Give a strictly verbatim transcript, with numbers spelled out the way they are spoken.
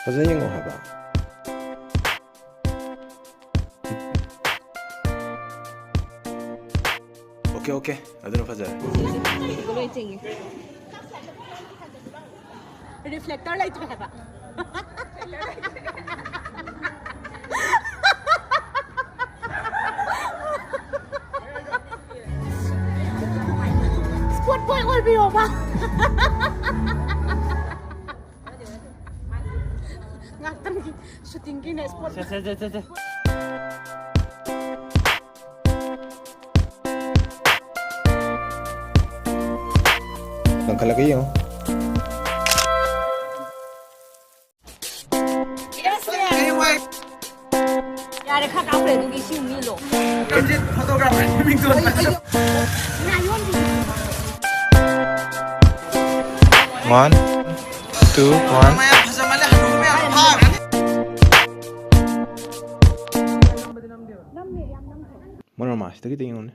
ꯐꯖꯅ ꯌꯦꯡꯉꯣ ꯍꯥꯏꯕ꯫ ꯑꯣꯀꯦ, ꯑꯣꯀꯦ, ꯑꯗꯨꯅ ꯐꯖꯔꯦ꯫ ꯂꯣꯏ ꯆꯤꯡꯉꯦ꯫ ꯔꯤꯐ꯭ꯂꯦꯛꯇꯔ ꯂꯩꯇ꯭ꯔꯦ ꯍꯥꯏꯕ꯫ ꯁ꯭ꯄꯣꯠ ꯕꯣꯏ ꯑꯣꯏꯕꯤꯌꯣꯕ꯫ ꯉꯥꯛꯇꯪꯒꯤ ꯁꯨꯇꯤꯡꯒꯤꯅꯦ ꯁ꯭ꯄꯣꯠ꯫ ꯁꯦ, ꯁꯦ, ꯁꯦ, ꯁꯦ, ꯁꯦ꯫ ꯀꯟꯈꯠꯂꯛꯀꯦ ꯌꯦꯡꯉꯣ꯫ ꯌꯥꯔꯦ, ꯈꯔ ꯀꯥꯞꯈ꯭ꯔꯦ, ꯑꯗꯨꯒꯤ ꯏꯁꯤꯡ ꯃꯤꯂꯣ꯫ ꯔꯟꯖꯤꯠ ꯐꯣꯇꯣꯒ꯭ꯔꯥꯐꯔ ꯃꯃꯤꯡ ꯊꯣꯟꯕ꯫ ꯉꯥ ꯌꯣꯟꯕꯤ꯫ One, two, one. ꯃꯣꯅꯣꯔꯃꯥ, ꯁꯤꯗꯒꯤꯗꯤ ꯌꯦꯡꯉꯨꯅꯦ꯫